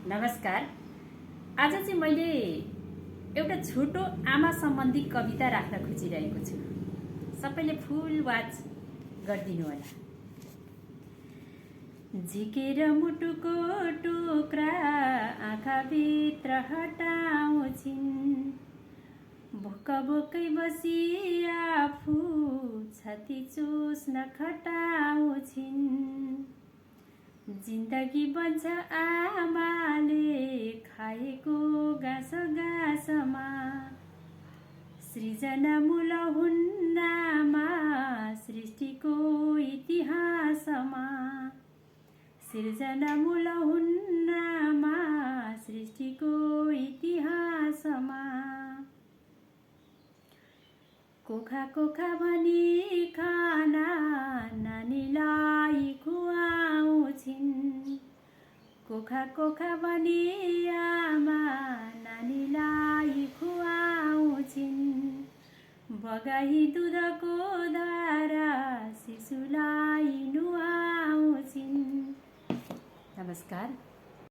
नमस्कार। आज चाहिँ मैले एउटा छोटो आमा सम्बन्धी कविता राख्न खोजिरहेको छु। सबैले फुल वाच गरिदिनु होला। झिकेर मुटुको टुक्रा आँखाभित्र हटाउँछिन्, भोक भोकै बसी आफू छाती चुस्न खटाउँछिन्। जिन्दगी बन्छ आमाले खाएको गाँस गाँसमा, सृजना मूल हुन्नामा सृष्टिको इतिहासमा। सृजना मूल हुन्नामा सृष्टिको इतिहासमा। कोखा कोखा भनी खाना नानीलाई खुवाउँछिन्, कोखा कोखा भनी आमा नानीलाई खुवाउँछिन्। बगाई दुधको धारा शिशुलाई नुहाउँछिन्। नमस्कार।